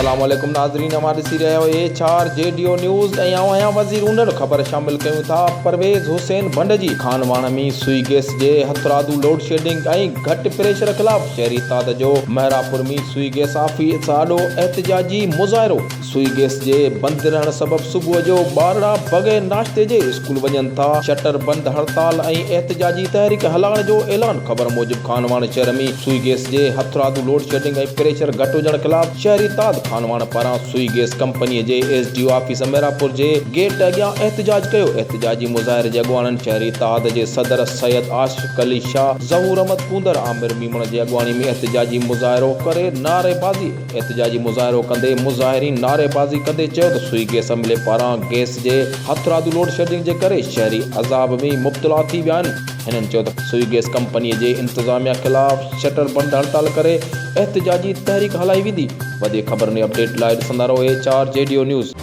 السلام عليڪم ناظرين اوهان ڏسي رهيا آهيو H R G D O news ۽ آئون آهيان وزير انڙ خبر شامل ڪيون ٿا پرويز حسين ڀنڊ جي خانواهڻ ۾ سوئي گئس جي هٿرادو لوڊشيڊنگ ۽ گهٽ پريشر خلاف شهري اتحاد جو محرابپور ۾ سوئي گئس آفيس آڏو احتجاجي مظاهرو. سوئي گئس جي بند رهڻ سبب صبح جو ٻارڙا بغير ناشتي جي اسڪول وڃن ٿا، شٽر بند هڙتال ۽ احتجاجي تحريڪ هلائڻ جو اعلان، خبر موجب خانواهڻ شهر ۾ سوئي گئس جي هٿرادو لوڊشيڊنگ ۽ پريشر گهٽ هجڻ خلاف شهري اتحاد خانواهڻ پاران سوئي گئس ڪمپني جي S D O office Mehrabpur جي گيٽ اڳيان احتجاج ڪيو، احتجاجي مظاهري جي اڳواڻن شهري اتحاد جي صدر سيد عاشق علي شاهه، ظهور احمد ڪونڌر، عامر ميمڻ جي اڳواڻي ۾ احتجاجي مظاهرو ڪري نعريبازي. احتجاجي مظاهرو ڪندي مظاهرين نعريبازي ڪندي چيو ته سوئي گئس عملي پاران گئس جي هٿرادو لوڊشيڊنگ جي ڪري شهري عذاب ۾ مبتلا ٿي ويا آهن. هنن چيو ته سوئي گئس ڪمپني جي انتظاميا خلاف شٽر بند هڙتال ڪري احتجاجي تحريڪ هلائي ويندي. وڌيڪ خبرن ۽ اپڊيٽ لاء ڏسندا رهو H R G D O news.